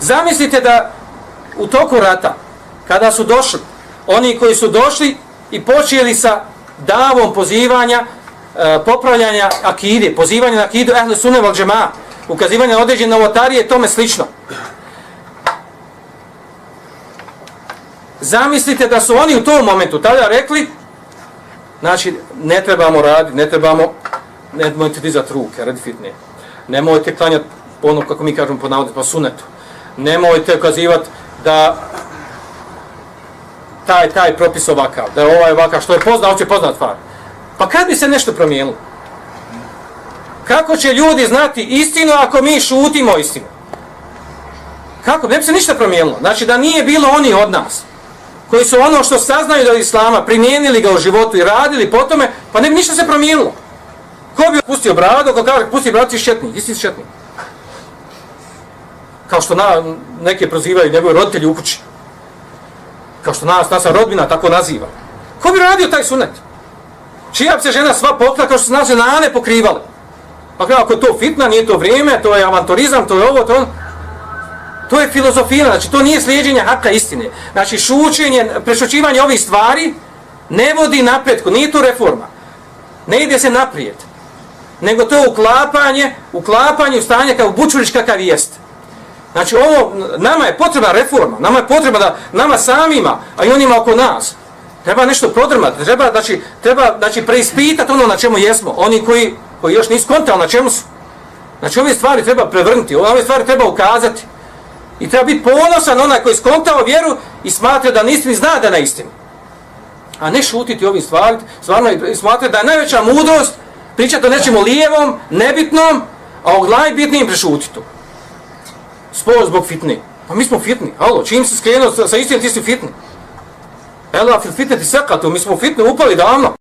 Zamislite da u toku rata, kada su došli, oni koji su došli i počeli sa davom pozivanja, popravljanja akide, pozivanja na akidu ehle sunne vel džemaa, ukazivanja na određene novotarije i tome slično. Zamislite da su oni u tom momentu tada rekli, znači ne trebamo raditi, nemojte dizati ruke radi fitne, nemojte klanjati ono kako mi kažemo po navodima po sunetu, nemojte ukazivati da taj propis ovakav, da je ovaj ovakav, što je opće poznat stvar. Pa kad bi se nešto promijenilo? Kako će ljudi znati istinu ako mi šutimo istinu? Kako? Ne bi se ništa promijenilo. Znači da nije bilo oni od nas, koji su ono što saznaju od islama, primijenili ga u životu i radili po tome, pa ne bi ništa se promijenilo. Ko bi pustio bradu, ko kaže pusti bradu, ti šetnik, isti šetnik. Kao što neke prozivaju njegovi roditelji u kući. Kao što nas rodbina tako naziva. Ko bi radio taj sunet? Čija bi se žena sva pokrila kao što su nas ženane pokrivale? Pa ako je to fitna, nije to vrijeme, to je avanturizam, to je ovo, to je filozofija, znači to nije slijeđenje haka istine. Znači prešućivanje ovih stvari ne vodi napretku, nije to reforma. Ne ide se naprijed. Nego to je uklapanje u stanje kao bučurić kakav jest. Znači nama je potrebna reforma, nama je potrebno da nama samima, a i onima oko nas, treba nešto prodrmati, treba preispitati ono na čemu jesmo, oni koji još nisu kontali na čemu su. Znači ove stvari treba prevrnuti, ove stvari treba ukazati. I treba biti ponosan onaj koji je skontao vjeru i smatra da na istini zna da na istini. A ne šutiti ovim stvarima, smatra da je najveća mudrost pričati o nečemu lijevom, nebitnom, a o najbitnijim prešutiti to. Zbog fitne. Pa mi smo fitni. Alo, čim se skrenuo sa istinom, ti si fitni. Ela fil fitneti sekatu, mi smo fitni upali davno.